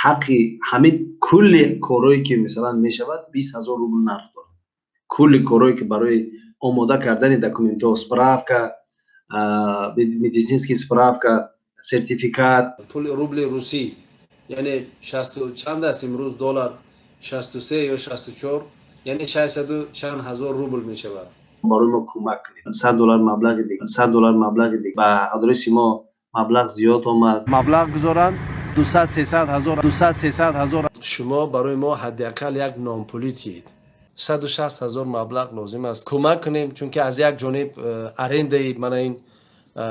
Ҳаққи ҳамин кулли корҳое ки мисалан мешавад, 20 000 рубл нарх дорад. Кулли корҳое ки барои омода кардани документҳо, справка, медицинский справка, сертификат. Пули рубли русӣ, яъне шасту чанд аст имрӯз доллар, 63 ё 64, яъне шашсаду чанд ҳазор рубл мешавад. Барои мо кӯмак кунед. $100 маблағи дига, $100 маблағи дига ба адреси мо маблағ зиёд омад. Маблағ гузоранд 200, 300 ҳазор, 200, 300 ҳазор. Шумо барои мо ҳадди ақал як нонпулӣ тиед. 160 000 маблағ лозим аст, кӯмак кунем, чунки аз як ҷониб арендаи мана ин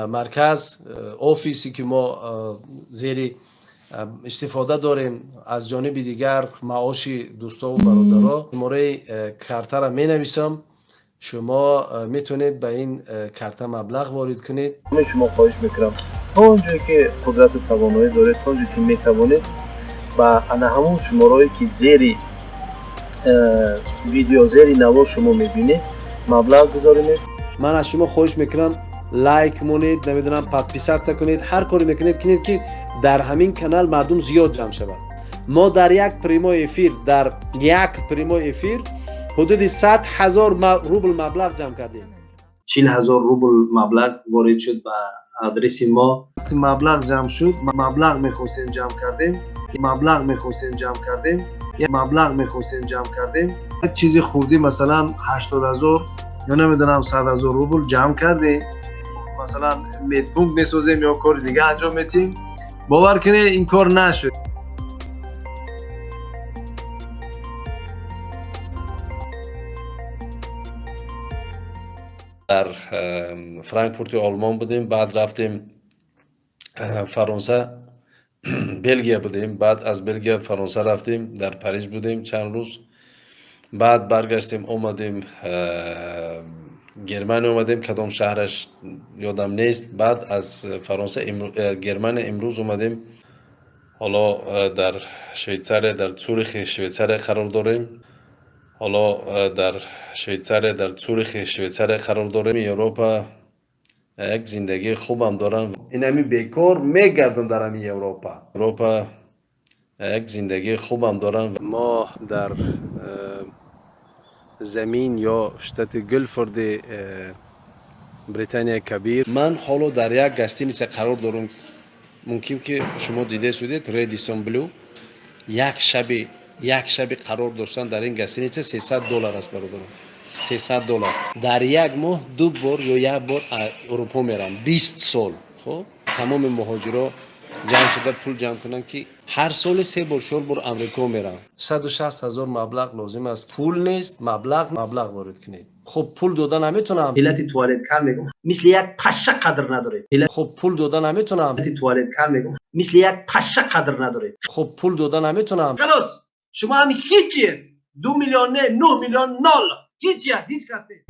марказ, офисе ки мо зери истифода дорем, аз ҷониби дигар маоши дӯстову бародаро. Шумораи картаро менависам, шумо метавонед ба ин карта маблағ ворид кунед. Шумо хоҳиш мекунам, то он ҷое ки қудрату тавоноӣ доред, то он ҷое ки метавонед, ба ана ҳамон шумораое ки зери видео, зери навор шумо мебинед, маблағ гузоронед. Ман аз шумо хоҳиш мекунам, лайк монед, намедонам, подписаться кунед, ҳар коре мекунед, кунед, ки дар ҳамин канал мардум зиёд ҷамъ шавад. Мо дар як прямой эфир, дар як прямой эфир ҳудуди 100 000 рубл маблағ ҷамъ кардем. 40 000 рубл маблағ ворид шуд ба адреси мо. Маблағ ҷамъ шуд, маблағ мехостем, ҷамъ кардем, маблағ мехостем, ҷамъ кардем, маблағ мехостем, ҷамъ кардем. Як чизи хурдӣ, масалан, 80 000 ё намедонам, 100 000 рубл ҷамъ кардем, масалан, медпункт месозем ё кори дига анҷом медиҳем. Бовар кунед, ин кор нашуд. Дар Франкфурти Олмон будем, баъд рафтем Фаронса, Белгия будем, баъд аз Белгия Фаронса рафтем, дар Париж будем чанд рӯз, баъд баргаштем, омадем Германия, омадем, кадом шаҳраш ёдам нест. Баъд аз Фаронса, Германия имрӯз омадем. Ҳоло дар Швейтсария, дар Цюрихи Швейтсария қарор дорем. Ҳоло дар Швейтсария, дар Цюрихи Швейтсария қарор дорем. Европа як зиндагии хубам дорам. Инами бекор мегардам дар ҳамин Европа. Европа як зиндагии хубам дорам. Мо дар замин ё штати Гилфорди Британияи Кабир. Ман ҳоло дар як гостиница қарор дорам, мумкин ки шумо дида судед, Редисон Блю. Як шаби қарор доштан дар ин гостиница $300 аст, бародарон, $300. Дар як моҳ ду бор ё як бор Аврупо мерам, 20 сол. Хуб, тамоми муҳоҷиро ҷамъ шуда пул ҷамъ кунанд, ки ҳар соли се бор, чор бор Амрико мерам. 160 000 маблағ лозим аст, пул нест, маблағ ворид кунед. Хуб, пул дода наметонам. Билети туалет кар мегум, мисли як паша қадр надоред. Хуб, пул дода наметонам. Билети туалет кар мегум, мисли як паша қадр надоред. Хуб, пул дода наметонам. Халос, шумо ҳами ҳичиед. 2 миллион не, 9 миллион нол, ҳичия, ҳеҷ кас нест.